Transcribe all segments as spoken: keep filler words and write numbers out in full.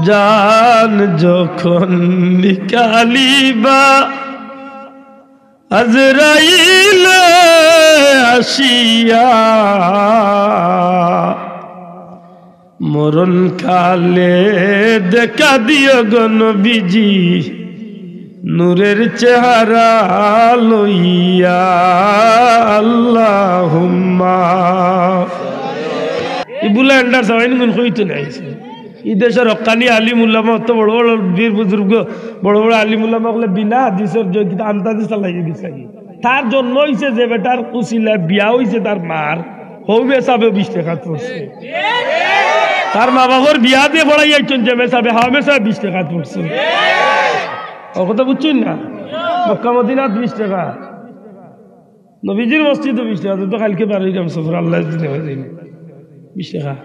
জান যখন নিকালিবা আজরাইল আসিয়া, মরণ কালে দেখা দিও গো নবীজি, নূরের চেহারা লইয়া। আল্লাহুম্মা। ইবুলা এন্ডার সাবাইন গুন কইতো নাই। ই দেশর হক্কানি আলিম উলামা, অত বড় বড় বীর বুজুর্গ, বড় বড় আলিম উলামা অকলে বিনা হাদিসর যে কিতা আন্তাজি চালাই গেছে কি? তার জন্ম অইছে যে বেটার উসিলায় বিয়া অইছে তার মার, হউ মেসাবে বিশ রেকাত পড়ছে। তার মা বাবার বিয়া দিয়া পড়াই আইছইন যে মেসাবে, হউ মেসাবে বিশ রেকাত পড়ছে। ও কথা বুঝছইন না? মক্কা মদিনাত বিশ রেকাত। নবীজির মসজিদো বিশ রেকাত, তো কাইলকে বারইরাম সফর, আল্লায় দিলে অইযাইবো। বিশ রেকাত।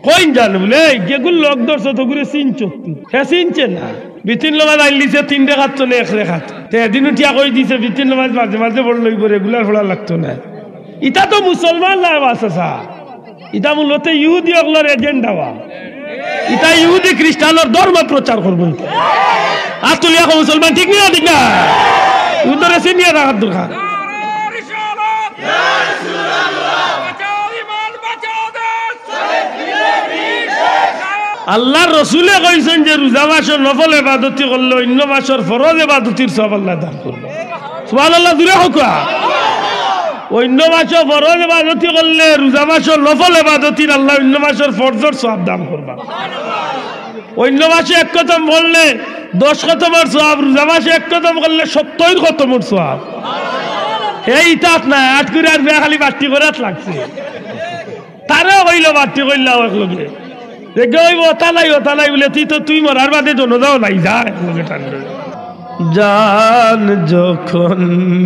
কইন জানো বুলে, এই যেগুর লগ ধরছে, তগুরে চিনছো তুই। হে চিনছে না। বিতিন নমাজ আইল দিছে তিন রেকাত তো না এক রেকাত। তে এদিন উঠিয়া কই দিছে, বিতিন নমাজ মাঝে মাঝে পড়লে অইবো, regular পড়া লাগতো না। ইতা তো মুসলমান নায় বা চাচা। ইতা মূলত ইহুদি অকলর agenda বা। ইতা ইহুদি খ্রিস্টানর ধর্ম প্রচার করবো ইতা। আত তুলিয়া কও মুসলমান, ঠিক না, ঠিক না? ইহুদরে চিনিয়া রাখার দরকার। আল্লার রসুলে কইছইন যে রোজা মাসো নফল এবাদতি করলে অইন্য মাসর ফরজ এবাদতির সওয়াব আল্লায় দান করবা। সুবহানাল্লাহ, জুরে কউক্কা। অইন্য মাসো ফরজ এবাদতি করলে রোজা মাসো নফল এবাদতির আল্লায় অইন্য মাসর ফরজর সওয়াব দান করবা। অইন্য মাসো এক খতম করলে দশ খতমর সওয়াব, রোজা মাসো এক খতম করলে সত্তইর খতমর সওয়াব। হে ইতাত নায়, আট করি আর বিয়া খালি বাট্টি করাত লাগছে। তারেও কইলো বাট্টি কইলা এক লগে। দেখবে অইবো, অতা নাই, অতা নাই বুলে, তুই তো, তুই মরার বাদে জনাজাও নাই, যা এক লগে টান ধরে। জান যখন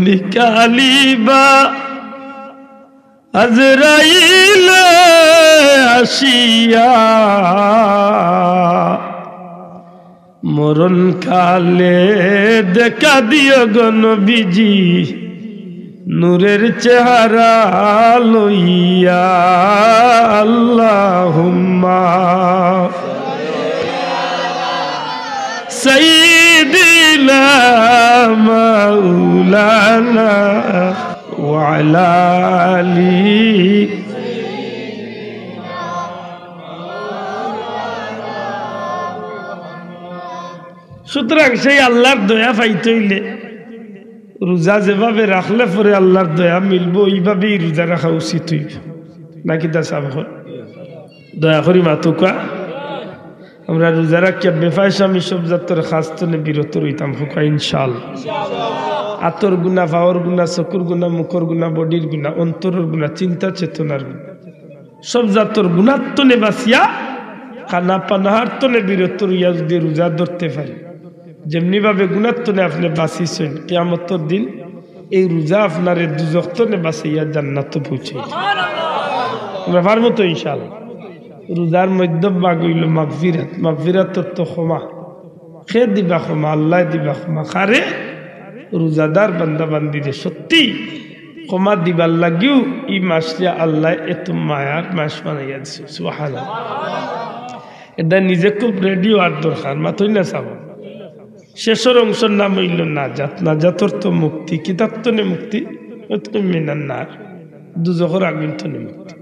নিকালিবা আজরাইল আসিয়া, মরণ কালে দেখা দিও গো নবীজি, নূরের চেহারা লইয়া। আল্লাহুম্মা সাইয়্যিদিনা মাওলানা ওয়া আলা আলি। সুতরাং সেই আল্লার দয়া পাইতে অইলে রোজা যেভাবে রাখলে পরে আল্লার দয়া মিলবো, অইভাবেই রোজা রাখা উচিত অইবো। নাকি দা সাব অকল? দয়া করি মাতউক্কা। আমরা রোজা রাখিয়া বেফায়সামি সব জাতর কাজ তনে বিরত রইতাম, কউক্কা ইনশাআল্লাহ। আতর গুনা, পাওর গুনা, চকুর গুনা, মুখর গুনা, বডির গুনা, অন্তরর গুনা, চিন্তা চেতনার গুনা, সব জাতর গুনার তনে বাচিয়া, কানা পানাহার তনে বিরত রইয়া যুদি রোজা ধরতে পারি, যেমনি ভাবে গুনার তনে আপনে বাচিছইন, কিয়ামতর দিন এই রোজা আপনারে দুজখ তনে বাচাইয়া জান্নাতো পৌঁছাইবো। আমরা পারমু তো ইনশাআল্লাহ। রোজার মধ্যম ভাগ অইলো মাগফিরাত। মাগফিরাত অর্থ ক্ষমা। কে দিবা ক্ষমা? আল্লায় দিবা ক্ষমা। কারে? রোজাদার বান্দা বান্দিরে। সত্যি ক্ষমা দিবার লাগিউ ই মাসরে আল্লায় এত মায়ার মাস বানাইয়া দিছে। সুবহানাল্লাহ। এটা নিজে খুব ready অওয়ার দরকার। মাতইন না সাব। শেষর অংশর নাম অইলো নাজাত। নাজাত অর্থ মুক্তি। কিতার তনে মুক্তি? ইতকুম মিনান নার। দুজখর আগুন তনে মুক্তি।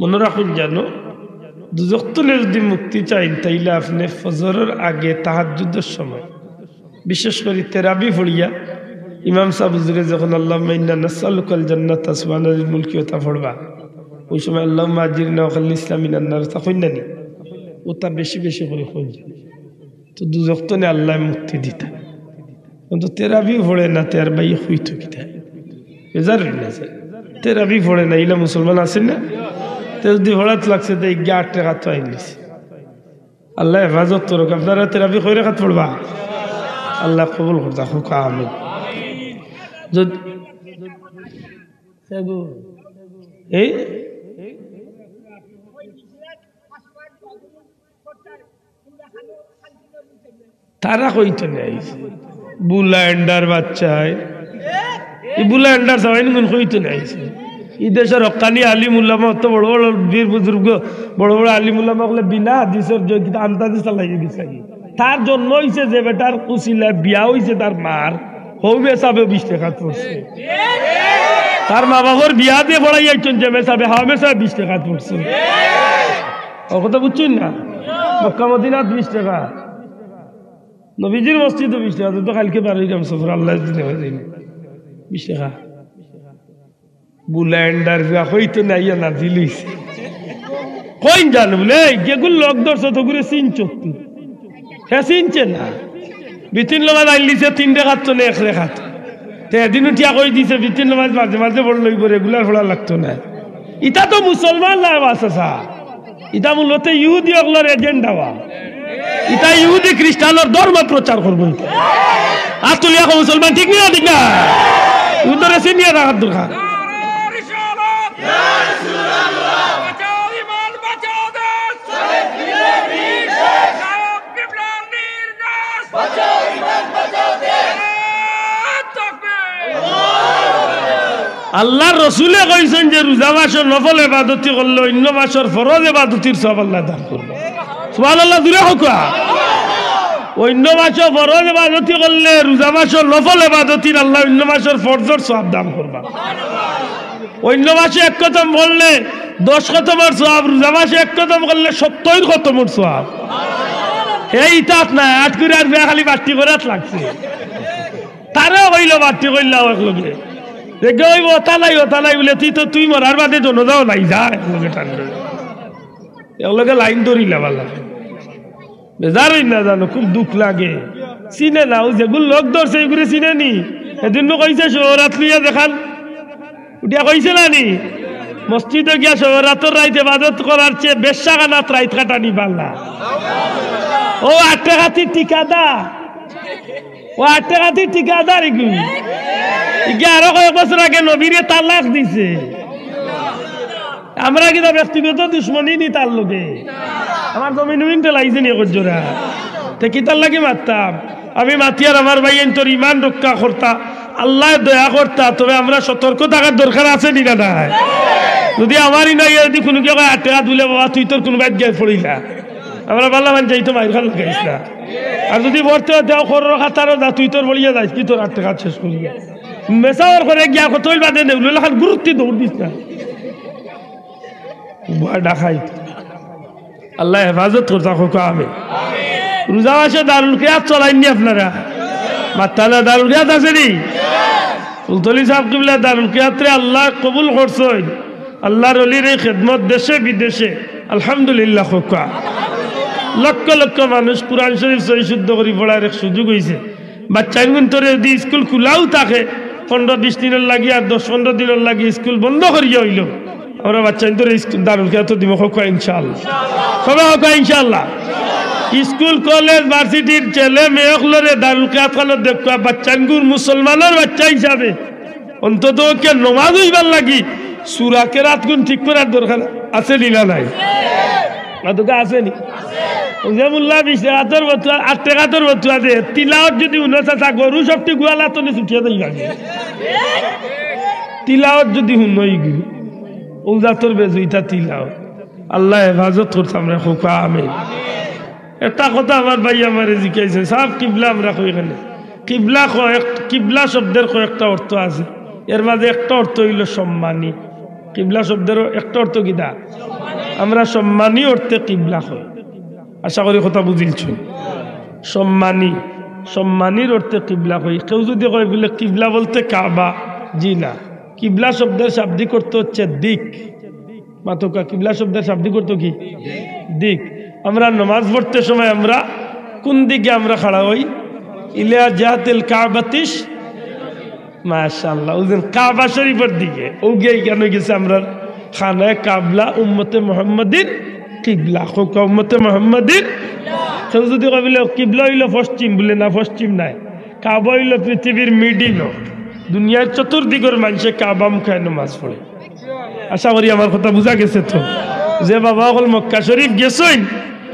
মনো রাখইন জানো, দুজখ তনে যুদি মুক্তি চাইন, তাইলে আপনে ফজরর আগে তাহাজ্জুদর সময়, বিশেষ করি তেরাবি পড়িয়া, ইমাম সাব হুজুরে যখন আল্লাহুম্মা ইন্না নাসআলুকাল জান্নাতা সুবহানাল মুলকি অতা পড়বা, অউ সময় আল্লাহুম্মা আজিরনা ওয়া খাল্লিসনা মিনান নার অতা কইন না নি? অতা বেশি বেশি করি কইন। তো দুজখ তনে আল্লায় মুক্তি দিতা। কিন্তু তেরাবিও পড়ে না, তে আর ভাই কইতো কিতা? বেজার অই না যায়। তেরাবি পড়ে না, ইলা মুসলমান আছে না? তে যুদি পড়াত লাগছে, তে ইগিয়া আট রেকাত তো আইন দিছে। আল্লায় হেফাজত করউক। আপনারা তেরাবি কয় রেকাত পড়বা? আল্লায় কবুল করতা, কউক্কা আমিন। যদ-, এই তারা কইতো নাই। বুলা এন্ডার বাচ্চায়। ই বুলা এন্ডার সাবাইন গুন কইতো নাই। ই দেশর হক্কানি আলিম উলামা, অত বড় বড় বীর বুজুর্গ, বড় বড় আলিম উলামা অকলে বিনা হাদিসর যে কিতা আন্দাজি চালাইয়া গেছে কি? তার জন্ম অইছে যে বেটার উছিলায়, বিয়া অইছে তার মার, হউ মেসাবে বিশ রেকাত পড়ছে। তার মা বাবার বিয়া দিয়া পড়াইয়া আইছইন যে মেসাবে, হউ মেসাবে বিশ রেকাত পড়ছে। ও কথা বুঝছইন না? মক্কা মদিনাত বিশ রেকাত, নবীজির মসজিদো বিশ রেকাত, তো কাইলকে বারইরাম সফর, আল্লায় দিলে অইযাইবো। বিশ রেকাত। বুলেন্ডার যা অইতো না, ইয়া নাজিল অইছে। কইন জানো বুলে, এই যেগুন লগ ধরছো তো ঘুরে চিনছো তুই। হে চিনছে না। বিতিন নমাজ আইলিছে তিন রেকাত তো না এক রেকাত। তে এদিন উঠিয়া কই দিছে, বিতিন নমাজ মাঝে মাঝে পড়লেই পড়ে, regular পড়া লাগতো না। ইতা তো মুসলমান নায় বা চাচা। ইতা মূলত ইহুদি অকলর agenda বা। ইতা ইহুদি খ্রিস্টানর ধর্ম প্রচার করবো ইতা। আর তুলিয়া কও মুসলমান, ঠিক না, ঠিক না? উদরে চিনিয়া রাখার দরকার। আল্লার রসুলে কইছইন যে রোজা মাসো নফল এবাদতি করলে অইন্য মাসর ফরজ এবাদতির সওয়াব আল্লায় দান করবা। সুবহানাল্লাহ, জুরে কউক্কা। অইন্য মাসো ফরজ এবাদতি করলে রোজা মাসো নফল এবাদতির আল্লায় অইন্য মাসর ফরজর সওয়াব দান করবা। অইন্য মাসো এক খতম করলে দশ খতমর সওয়াব, রোজা মাসো এক খতম করলে সত্তইর খতমর সওয়াব। হে ইতাত নায়, আট করি আর খালি বাট্টি করাত লাগছে। তারেও কইলো বাট্টি কইলাও একলগে। দেখে অইবো, ওতা নাই, ওতা নাই বুলে, তুই তো, তুই মরার বাদে জনাজাও নাই, যা একলগে টান ধরে। একলগে লাইন ধরিলা বালা। বেজার অইন না জানো, খুব দুখ লাগে। চিনে না, অউ যেগুন লগ ধরছে, ইগুরে চিনে নি। এদিন নু কইছে, শবে বরাত লইয়া যেখান উঠিয়া কইছে না নি? মসজিদো গিয়া শবে বরাতর রাইত এবাদত করার চেয়ে বেশ্যাখানাত রাইত কাটানি বালা। অউ আট রেকাতি ঠিকাদার। অউ আট রেকাতি ঠিকাদার ইগু। ইগু আরো কয়েক বছর আগে নবীরে তালাক দিছে। আমরা কিতা ব্যক্তিগত দুশমনি নি তার লগে? আমার জমিন উমিন ঠেলাইছে নি একজরা? তে কিতার লাগি মারতাম? আমি মাতিয়ার আমার ভাইয়াইন্তর ইমান রক্ষা করতা, আল্লায় দয়া করতা, তবে আমরা সতর্ক থাকার দরকার আছে নি না নাই? যুদি আমার ইনো আইয়া যুদি কুনু কেউ কয় আট রেকাত বুলে, বাবা তুই তোর কুনু বাইত গিয়া পড়িলা, আমরা বালা মান যাইতো মাইর খান লাগাইস না। আর যুদি পড়তে অয়, তেও খরর খাতারও যা, তুই তোর বলিয়া যাইস, কি তোর আট রেকাত শেষ করিয়া। মেসাওর করে গিয়া কত অইল বাদে নেউল লাখান গুরুত্ব দৌড় দিস না। বুয়া ডাকাইত। আল্লায় হেফাজত করতা কউক্কা, আমিন। রোজা মাসো দারুল কিরাত চলাইন নি আপনারা? মাতরা না, দারুল কিরাত আছে নি? ফুলতলি ছাব কিবলা দারুল কিরাতরে আল্লায় কবুল করছইন। আল্লার অলির এই খেদমত দেশে বিদেশে, আলহামদুলিল্লাহ কউক্কা। লক্ষ লক্ষ মানুষ কুরআন শরিফ সহি শুদ্ধ করি পড়ার এক সুযোগ অইছে। বাচ্চাইনগুনতরে যুদি ইস্কুল খুলাও থাকে, পনরো বিশ দিনর লাগি আর দশ পনরো দিনর লাগি ইস্কুল বন্ধ করিয়া অইলো, আমরা বাচ্চাইনতরে ইস্কুল দারুল কিরাতো দিমু, কউক্কা ইনশাআল্লাহ। কউক্কা, কউক্কা ইনশাআল্লাহ। ইস্কুল, কলেজ, ভার্সিটির ছেলে মেয়ে অকলরে দারুল কিরাত খানো দেখউক্কা, বাচ্চাইনগুন মুসলমানর বাচ্চা হিসাবে অন্তত পক্ষে নমাজ অইবার লাগি সূরা কেরাতগুন ঠিক করার দরকার আছে নি না নাই? মাতউক্কা আছে নি? অউ যে মোল্লা বিশ রেকাতর ফতুয়া, আট রেকাতর ফতুয়া দে, তিলাওত যুদি হুনো চাচা, গরু সবটি গুয়ালাত থনে ছুটিয়া যাইবা। তিলাওত যুদি হুনো ইগু, অউ জাতর বেজুইতা তিলাওত। আল্লায় হেফাজত করতা আমরারে, কউক্কা আমিন। একটা কথা আমার ভাই আমারে জিকাইছে, ছাব কিবলা আমরা কই কেনে? কিবলা কয়েক, কিবলা শব্দর কয়েকটা অর্থ আছে, এর মাঝে একটা অর্থ অইলো সম্মানী। কিবলা শব্দর একটা অর্থ কিতা? আমরা সম্মানী অর্থে কিবলা কই। আশা করি কথা বুঝিলছইন। সম্মানী, সম্মানীর অর্থে কিবলা কই। কেউ যুদি কয় বুলে কিবলা বলতে কাবা, জি না। কিবলা শব্দর শাব্দিক অর্থ অইছে দিক। মাতউক্কা, কিবলা শব্দর শাব্দিক অর্থ কি? দিক। আমরা নমাজ পড়তে সময় আমরা কুন দিকে আমরা খাড়া অই? ইলা জিহাতিল কাবাতিশ, মাশাআল্লাহ, অউ যেন কাবা শরিফর দিকে। অউ গিয়া ইখান অইগেছে আমরার খানায়ে কাবলা, উম্মতে মুহাম্মাদির কিবলা। কউক্কা উম্মতে মুহাম্মাদির। কেউ যুদি কয় বুলে কিবলা অইলো পশ্চিম, বুলে না, পশ্চিম নায়। কাবা অইলো পৃথিবীর middle-ও। দুনিয়ার চতুর্দিকর মানষে কাবা মুখায় নমাজ পড়ে। আশা করি আমার কথা বুঝা গেছে তো। যে বাবা অকল মক্কা শরিফ গেছইন,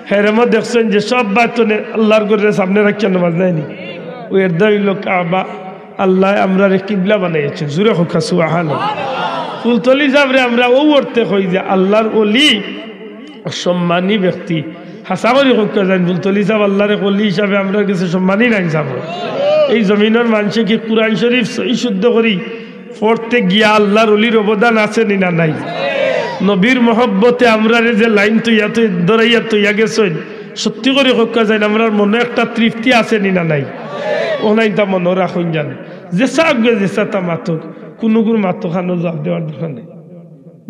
হেরেনও দেখছইন যে সব বায়তনে আল্লার ঘররে সামনে রাখিয়া নমাজ নেয়নি। অউ এরদায় অইলো কাবা, আল্লায় আমরারে কিবলা বানাইছে। জুরে কউক্কা সুবহানাল্লাহ। ফুলতলি সাবরে আমরা অউ অর্থে কই যে আল্লার অলি, সম্মানী ব্যক্তি। হাছা করি কউক্কা যাইন, ফুলতলি সাব আল্লার এক অলি হিসাবে আমরার গেছে সম্মানী নাইন সাব? এই জমিনর মানষে কি কুরআন শরিফ সহি শুদ্ধ করি পড়তে গিয়া আল্লার অলির অবদান আছে নি না নাই? নবীর মহব্বতে আমরারে যে লাইন তৈয়া তৈ-, ধরাইয়া তৈয়া গেছইন, সত্যি করি কউক্কা যাইন, আমরার মনো একটা তৃপ্তি আছে নি না নাই? অউ নাইন তা মনো রাখইন যান, যেছা আগে যেছা তা মাতউক, কুনুগুর মাতো খানো জবাব দেওয়ার দরকার নাই।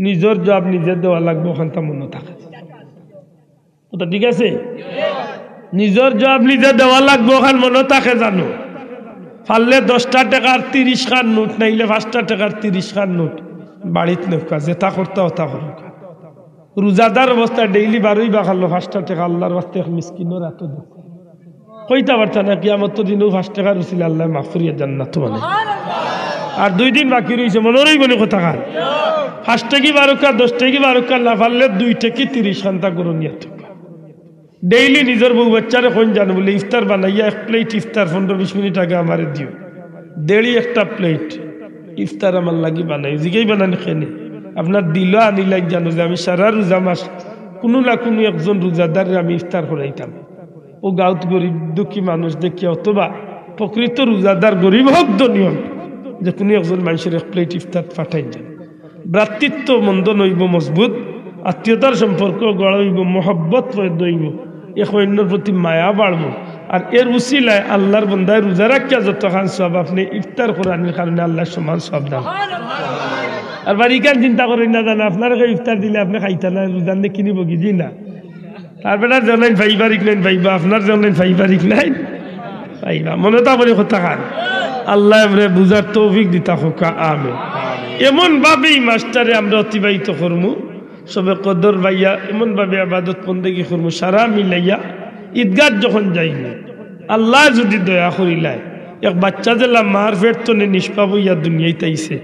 নিজর জবাব নিজে দেওয়া লাগবো, অখানতা মনো থাকে। কথা ঠিক আছে? নিজর জবাব নিজে দেওয়া লাগবো, অখান মনো থাকে জানো। পারলে দশটা টেকার তিরিশ খান নোট, নাইলে পাঁচটা টেকার তিরিশ খান নোট বাড়িত নেউক্কা, যেতা করতা অতা করউক্কা। রোজাদার অবস্থায় ডেইলি বারইবা খালো পাঁচটা টেকা আল্লার ওয়াস্তে এক মিসকিনর আতো দেউক্কা। কইতা পারতা না, কিয়ামতর দিনও পাঁচ টেকার উছিলায় আল্লায় মাফ করিয়া জান্নাত বানাই। আর দুই দিন বাকি রইছে, মনো রইবো নি কথা খান? পাঁচ টেকি বারউক্কা, দশ টেকি বারউক্কা, না পারলে দুই টেকি তিরিশ খানতা গরো নিয়া থউক্কা। ডেইলি নিজর বউ বাচ্চারে কইন জানো বুলে, ইফতার বানাইয়া এক প্লেট ইফতার পনরো বিশ মিনিট আগে আমারে দিও। ডেইলি একটা প্লেট ইফতার আমার লাগি বানাইও। জিগাইবা না নি কেনে? আপনার দিলো আনিলাইন জানো যে আমি সারা রোজা মাস কুনু না কুনু একজন রোজাদাররে আমি ইফতার করাইতাম। অউ গাউত গরিব দুঃখী মানুষ দেখিয়া অথবা প্রকৃত রোজাদার গরিব হউক ধনী হউক, যে কুনু একজন মানষর এক প্লেট ইফতার পাঠাইন যান। ভ্রাতৃত্ব বন্ধন অইবো মজবুত, আত্মীয়তার সম্পর্ক গড়া অইবো, মহব্বত পয়দা অইবো, এক অইন্যর প্রতি মায়া বাড়বো। আর এর উছিলায় আল্লার বন্দায় রোজা রাখিয়া যতখান সওয়াব আপনে ইফতার করানির কারণে আল্লায় সমান সওয়াব দান। আর বাড়িখান চিন্তা করইন না জানো, আপনারে কেউ ইফতার দিলে আপনে খাইতা না, রোজার নেকি নিবো কি? জি না। তার বেটার যেলাইন পাইবার ইকলাইন পাইবা, আপনার যেলাইন পাইবার ইকলাইন পাইবা। মনো থাকবো নি কথা খান? আল্লায় আমরারে বুঝার তৌফিক দিতা কউক্কা, আমিন। এমন ভাবে ই মাসটারে আমরা অতিবাহিত করমু, শবে কদর পাইয়া এমন ভাবে ইবাদত বন্দেগি করমু, সারা মিলাইয়া ঈদগাত যখন যাইমু, আল্লায় যুদি দয়া করিলায়, এক বাচ্চা যেলা মার পেট তনে নিষ্পাপ অইয়া দুনিয়াত আইছে,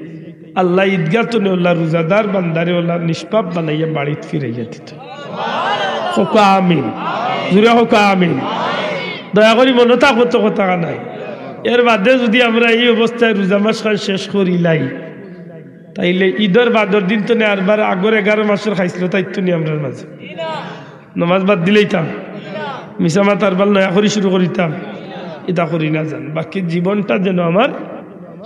আল্লায় ঈদগাহ তনে অলা রোজাদার বান্দারে অলা নিষ্পাপ বানাইয়া বাড়িত ফিরাইয়া দিতো। কউক্কা আমিন। জুরে কউক্কা আমিন। দয়া করি মনো থাকবো তো কথা খান? এর বাদে যুদি আমরা ই অবস্থায় রোজা মাসখান শেষ করিলাই, তাইলে ঈদর বাদর দিন তনে আরবার আগর এগারো মাসর খাইছলত আইতো নি আমরার মাঝে? নমাজ বাদ দিলাইতাম, মিছা মাত আরবার নয়া করি শুরু করিতাম, ইতা করি না যান। বাকি জীবনটা যেন আমার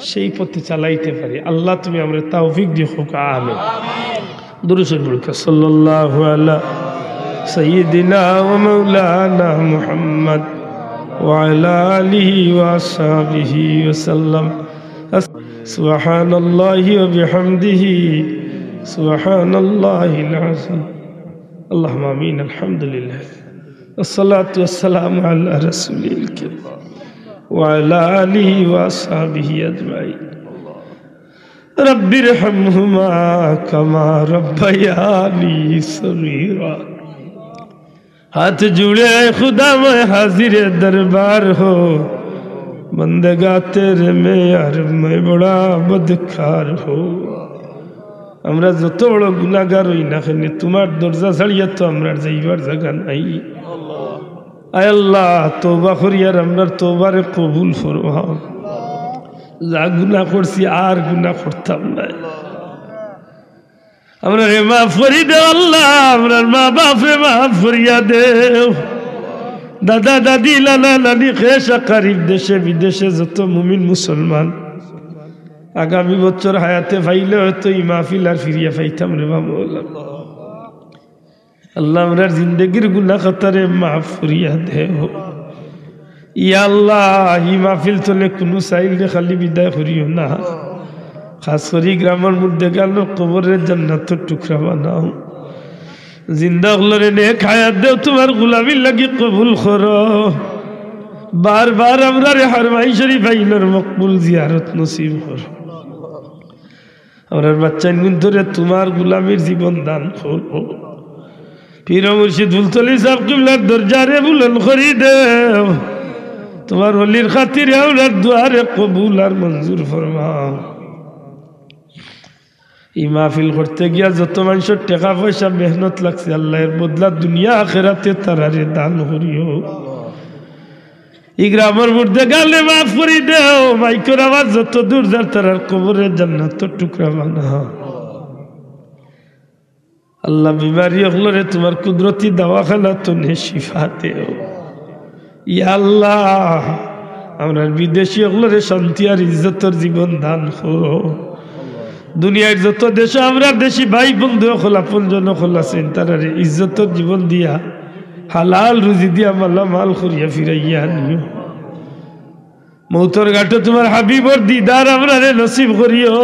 সেই পথে চালাইতে পারি। আল্লাহ, তুমি আমরারে তৌফিক দিও, কউক্কা আমিন। দুরূদ শরিফ পড়ুক্কা। সাল্লাল্লাহু আলা সাইয়্যিদিনা ওয়া মাওলানা মুহাম্মদ ওয়া আলা আলিহি ওয়া আসহাবিহি ওয়া সাল্লাম। সুবহানাল্লাহি ওয়া বিহামদিহি, সুবহানাল্লাহিল আযীম। আল্লাহুম্মা আমিন। আলহামদুলিল্লাহ। والصلاة والسلام على رسوله الكريم وعلى آله وأصحابه أجمعين. رب ارحمهما كما ربياني صغيرا. ہاتھ جوڑے اے خدا میں حاضر دربار ہوں، بندگاں تیرے میں یار میں بڑا بدکار ہوں۔ আমরা যত বড় গুনাগার অই না কেনে, তুমার দরজা ছাড়িয়া তো আমরার যাইবার জাগা নাই। আয় আল্লাহ, তওবা করিয়ার আমরার তওবারে কবুল ফরমাও। যা গুনা করছি, আর গুনা করতাম নায়। আমরারে মাফ করি দেও আল্লাহ, আমরার মা বাপরে মাফ করিয়া দেও। দাদা দাদি, নানা নানি, খেশ আকারিব, দেশে বিদেশে যত মুমিন মুসলমান, আগামী বছর হায়াতে পাইলে হয়তো ই মাহফিল আর ফিরিয়া পাইতাম রে বা মওলা। আল্লাহ, আমরার জিন্দেগির গুনা খাতারে মাফ করিয়া দেও। ইয়া আল্লাহ, ই মাহফিল তনে কুনু সাইলরে খালি বিদায় করিও না। খাছ করি গ্রামর মুর্দেগানর কবররে জান্নাতর টুকরা বানাও। জিন্দা অকলরে নেক হায়াত দেও, তুমার গুলামির লাগি কবুল করো। বারবার আমরারে হারমাইন শরিফ আইনর মকবুল জিয়ারত নসিব করো। আমরার বাচ্চাইনগুনতরে তুমার গুলামির জীবন দান করো। পীর মুর্শিদ ফুলতলি সাব কিবলার দরজারে বুলন্দ করি দেও। তুমার ওলির খাতিরে আমরার দোয়ারে কবুল আর মঞ্জুর ফরমাও। ই মাহফিল করতে গিয়া যত মানষর টেকা পয়সা মেহনত লাগছে, আল্লাহ এর বদলা দুনিয়া আখেরাতে তারারে দান করিও। ই গ্রামর মুর্দেগানরে মাফ করি দেও, মাইকর আওয়াজ যত দূর যার তারার কবররে জান্নাতর টুকরা বানাও। আল্লাহ, বিমারি অকলরে তুমার কুদরতি দাওয়াখানা তনে শিফা দেও। ইয়া আল্লাহ, আমরার বিদেশি অকলরে শান্তি আর ইজ্জতর জীবন দান করো। দুনিয়ার যত দেশো আমরার দেশি ভাই বন্ধু অকল, আপনজন অকল আছইন, তারারে ইজ্জতর জীবন দিয়া, হালাল রুজি দিয়া, মালামাল করিয়া ফিরাইয়া আনিও। মউতর ঘাটো তুমার হাবিবর দিদার আমরারে নসিব করিও।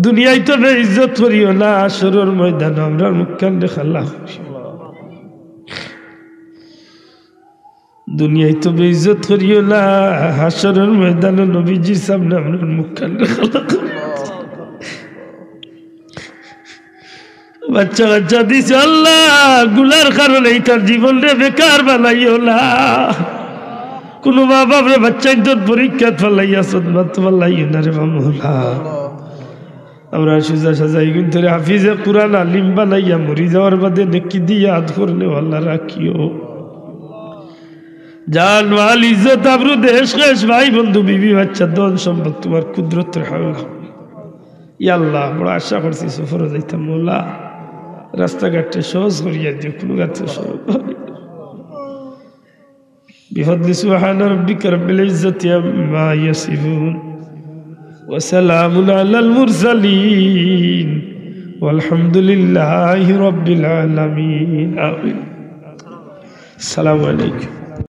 দুনিয়াইতো বেইজ্জত করিও না, হাশরর ময়দানো আমরার মুখখানরে কালা করিও। দুনিয়াইতো বেইজ্জত করিও না, হাশরর ময়দানো নবীজির সামনে আমরার মুখখানরে কালা করিও। বাচ্চা কাচ্চা দিছো আল্লাহ, গুনার কারণে ইতার জীবনরে বেকার বানাইও না। কুনু মা বাপরে বাচ্চাইন্তর পরীক্ষাত ফালাইয়া সদমাত ফালাইও না রে বা মৌলা। আমরার সুজা সাজা ইগুইন্তরে হাফিজে কুরআন আলিম বানাইয়া মরি যাওয়ার বাদে নেকি দিয়া ইয়াদ করনেওয়ালা রাখিও। জান মাল ইজ্জত আবরু দেশ খেশ ভাই বন্ধু বিবি বাচ্চা ধন সম্পদ তুমার কুদরতর হাওলা। ইয়া আল্লাহ, বড় আশা করছি সফরো যাইতাম, মৌলা, রাস্তাঘাটে সহজ করিয়া দিও, কুনু গাতে সহজ। بفضل سبحان ربك رب العزة عما يصفون وسلام على المرسلين والحمد لله رب العالمين. آمين. السلام عليكم.